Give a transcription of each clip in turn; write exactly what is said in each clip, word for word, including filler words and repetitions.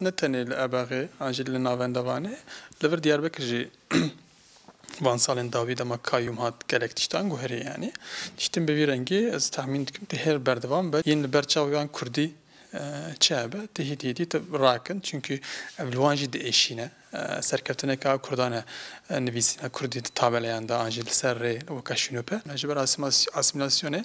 Ne tenê li Ebaxê an jî li navenda Vanê, li vir Diyarbekir jî van salên dawî dema kayyûm hat gelek tiştan guherî yanî. Tiştên bi vî rengî ez tehmîn dikim tu hêr berdewam be. Yên li ber çav yan kurdî, e, çi hebe, tu hîdî hîdî tu rakin. Çunkî ev li wan jî diêşîne. E, serkeftineke a kurdan e, e, nivîsîna kurdî di tabelayan de an jî li ser rê weke şînûpe. Ji ber asîmas-, asîmîlasyonê,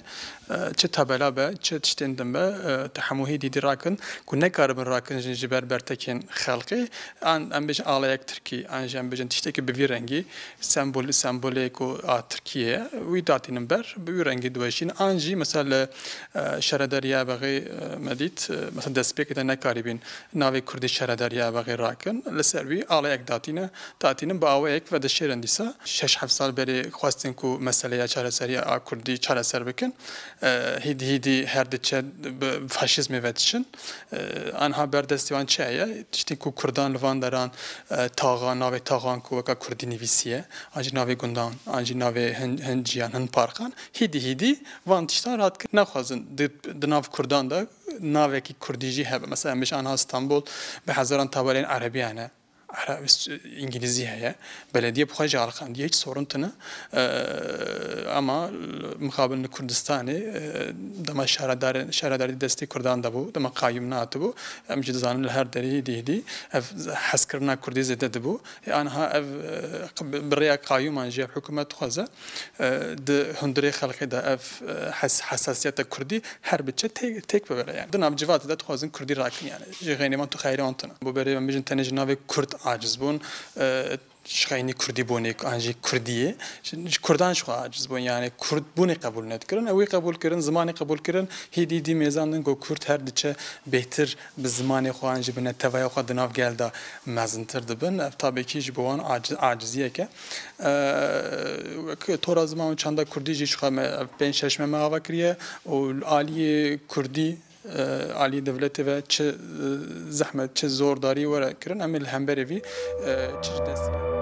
e, çi tabela be, çi tiştên din be, e, tu hemû hîdî hîdî rakin ku nekaribin rakin ji, ji ber bertekên xelkê. An em bêjin aleyek tirkî, an jî em bêjin tiştekî bi vî rengî, sembol, sembolê ku a Tirkiyê ye, wî datînin ber, bi wî rengî diweşînin. An jî mesela li, e, şaredariya Bexê, e, me dît, e, mesela destpêkê de nekarîbîn navê kurdî şaredariya Bexê rakin. Li ser wî aleyek datîne, datînin bi awayek ve dişêrin dîsa. Şeş heft sal berê xwestin ku meseleya çareseriya a kurdî çareser bikin. E, hîdî hîdî her diçe bi faşîzmê ve diçin. E, anha ber destê wan çi heye? Tiştên ku kurdan li van deran, e, taxan, navê taxan ku weka kurdî nivîsiye, an jî navê gundan, an jî navê hin, hin ciyan, hin parkan, hîdî hîdî van tiştan rahat kir. Naxwazin di, di nav kurdan de navekî kurdî jî hebe. Mesela em bêjin anha Stenbol bi hezaran tabelên erebî hene. Ara-, s-, îngilîzî heye. Belediye bi xwe jî aliqandiye, hiç sorun tune. Ee, ama mixabin li Kurdistanê, e, dema şaredarê-, şaredarî destê Kurdan de bû, dema qayyûm nehatibû, em jî dizanin li her derê hîdî hîdî ev hezkirina Kurdî zêde dibû. Ê, anha ev, e, bi, bi rêya qayyûman jî ev hikûmet dixwaze, e, di hundirê xelkê de ev, e, hes-, hesasiyeta Kurdî her biçe tê-, têk bibere yani. Di nav civatê de dixwazin Kurdî rakin yani. Ji xeynî wan tu xeyrê wan tune. Bo berê em bijin tenê ji navê Kurd aciz bûn. E, ji xeynî Kurdî bûnê, an jî Kurdiyê. Ji, ji Kurdan ji xwe aciz bûn. Yani Kurd bûnê qebûl nedikirin. Ew wî qebûl kirin, zimanê qebûl kirin. Hîdî hîdî mêzandin ku Kurd her diçe bêhtir bi zimanê xwe an jî bi neteweya xwe di nav gel de mezintir dibin. Ev tabekî ji bo wan aci-, aciziyek e. Eee, wek tora ziman û çanda kurdî jî ji xwe me ev pênc şeş me me ava kiriye û li aliyê kurdî, eee, aliyê dewletê ve çi, eee, zehmet, çi zordarî were kirin, em ê li hemberê vî, eee, çi ji dest